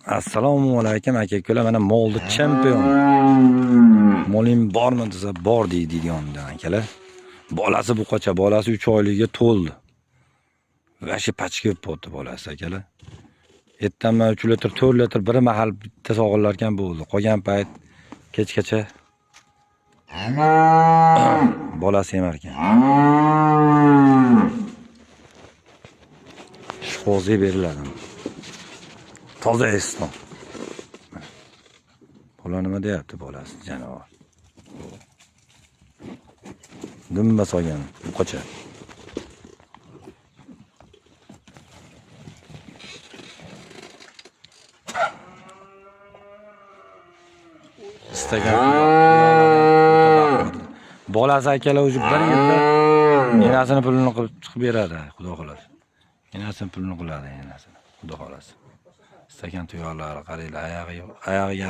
Assalomu alaykum aka ukalar, mana molni chempion. Moling bormi desa bor deydigan akalar. Bolasi buqacha, bolasi 3 oyligiga to'ldi. Vashi pachka bo'ldi bolasi akalar. Ertanman 3 litr, 4 litr bir mahal bitta sog'inlarkan bo'ldi. Qolgan payt kechgacha bolasi emar ekan. Shixozi beriladi. Toza eston. Bola nima deyapti bolasi janivor. Dumba solgan buqacha. Istagan bolasi akalar o'zi bir yilda enasini pulini qilib chiqib beradi, xudo xolasa. Enasini pulini qiladi, enasini, xudo xolasa. Istagan tuyoqlari qaranglar, oyog'iga